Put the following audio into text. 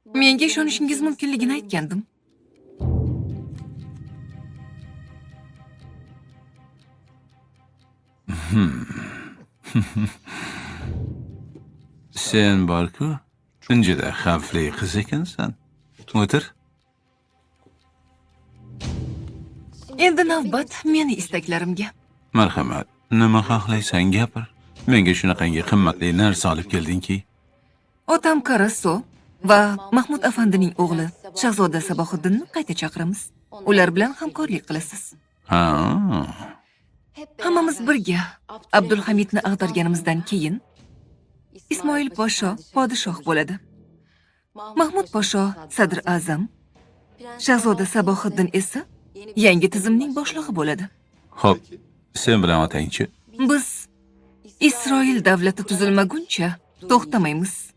Menga ishonishingiz mumkinligini aytgandim. Sen bor-ku, juda xavfli qiz ekansan. O'tir. Endi navbat meni istaklarimga. Marhamat, nima xohlaysan gapir. Menga shunaqangi qimmatli narsa olib keldingki. Otam Karaso va Mahmud afandining o'g'li Shahzoda Sabohiddinni qayta chaqiramiz. Ular bilan hamkorlik qilasiz. Ha. Hammamiz birga Abdulhamidni ag'darganimizdan keyin Ismoil Posho podshoh bo'ladi. Mahmud Posho sadr azam, Shahzoda Sabohiddin esa yangi tizimning boshlig'i bo'ladi. Xo'p, sen bilan otangchi? Biz Isroil davlati tuzilmaguncha to'xtamaymiz.